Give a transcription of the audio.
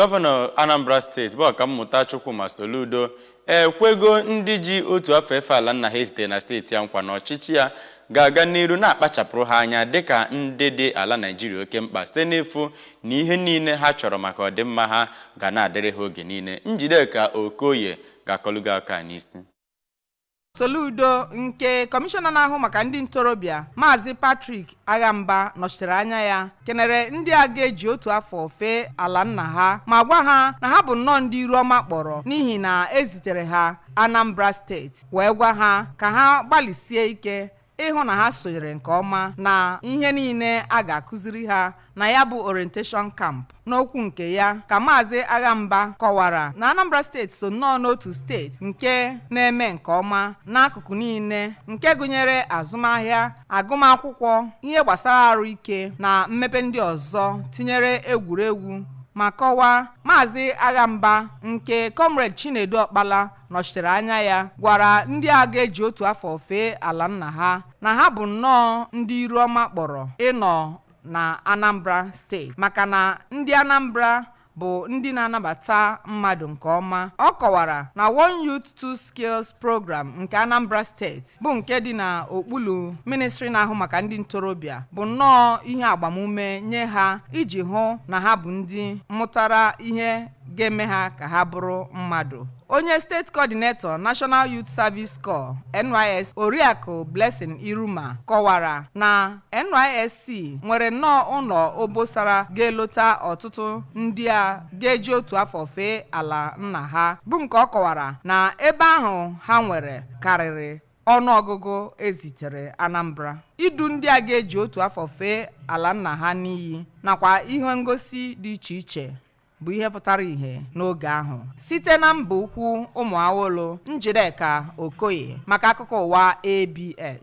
Gọvanọ Anambra Steeti bụ Ọkammụta Chukwuma Soludo ekwego ndị ji otu afọ efe ala nna ha esite na steeti ya nkwa na ọchịchị ya ga-aga n'iru na-akpachapụrụ ha anya dịka ndị dị ala Naijiria oke mkpa, site n'ịfụ na ihe niile ha chọrọ maka ọdịmma ha ga na-adịrị ha oge niile. Njideka Okoye ga-akọlugo aka n'isi. Soludo, nke kọmishọna na-ahụ maka ndị ntorobịa, Maazị Patrick Aghamba, nọchitere anya ya, kenere ndị a ga-eji otu afọ fee ala nna ha ma gwa ha na ha bụ nnọọ ndị iru ọma kpọrọ n'ihi na ezitere ha Anambra Steeti, wee gwa ha ka ha gbalịsie ike ịhụ na ha sonyere nke ọma na ihe niile a ga-akụziri ha na ya bụ orientation camp. N'okwu nke ya ka Maazị Aghamba kọwara na Anambra Steeti so nnọọ n'otu steeti nke na-eme nke ọma n'akụkụ niile, nke gụnyere azụmahịa, agụmakwụkwọ, ihe gbasara arụike na mmepe ndị ọzọ, tinyere egwuregwu. Ma kọwaa, Maazị Aghamba, nke Comrade Chinedu Ọkpala nọchitere anya ya, gwara ndị a ga-eji otu afọ fee ala nna ha na ha bụ nnọọ ndị iru ọma kpọrọ ịnọ na Anambra Steeti, maka na ndị Anambra bụ ndị na-anabata mmadụ nke ọma. Ọ kọwara na One Youth Two Skills Program nke Anambra Steeti, bụ nke dị n'okpuru ministri na-ahụ maka ndị ntorobịa, bụ nnọọ ihe agbamume nye ha iji hụ na ha bụ ndị mụtara ihe ga-eme ha ka ha bụrụ mmadụ. Onye steeti coordinator National Youth Service Corps, NYSC, Oriakụ Blessing Iruma, kọwara na NYSC nwere nnọọ ụlọ obosara ga-elota ọtụtụ ndị a ga-eji otu afọ fee ala nna ha, bụ nke ọ kọwara na ebe ahụ ha nwere karịrị ọnụọgụgụ ezitere Anambra. Idu ndị a ga-eji otu afọ fee ala nna ha n'iyi nakwa ihe ngosi dị iche iche bụ ihe pụtara ìhè n'oge ahụ. Site na mba ukwu Ụmụawụlụ, Njideka Okoye maka akụkọ ụwa ABS.